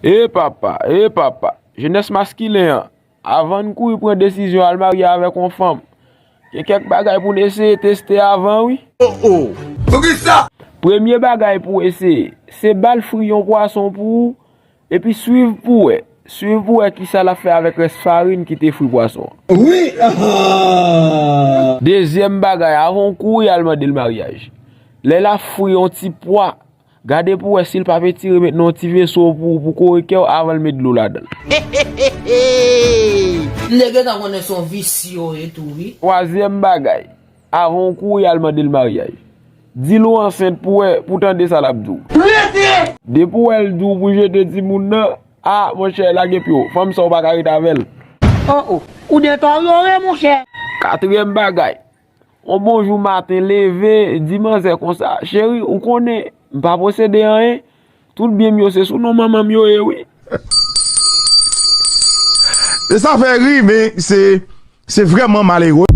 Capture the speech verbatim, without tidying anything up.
E papa, e papa, jenès maskilen an, avan n kouri pran desizyon al marye avèk yon fanm, gen kèk bagay pou n eseye teste avan, wi. Oh, oh. Poukisa? Premye bagay pou w eseye, se ba l fri yon pwason pou ou, epi swiv pou w wè. Swiv pou w wè kisa l ap fè avèk rès farin ki te fri pwason an. Wi, ah! Dezyèm bagay, avan w kouri al mande l maryaj, lè l ap fri yon ti pwa, gade pou w wè si l p ap etire met nan yon ti veso pou, pou kore kè w avan l met dlo ladan l. M te gentan konnen se yon visye w ye tou, wi. Twazyèm bagay, avan w kouri al mande l maryaj, di l ou ansent pou w wè, pou w tande sa l ap di w. Rete! Depi w wè l di w pou jete timoun nan, a, monchè, lage pye w. Fanm sa w pa ka ret avè l. Oh, oh. Ou detòryore, monchè. Katriyèm bagay, yon bon jou maten, leve, di manzè konsa, cheri, ou konnen, m pa posede anyen. Tout byen m yo, se sou non manman m yo ye, wi. E sa fè ri, men se, se vrèman malere.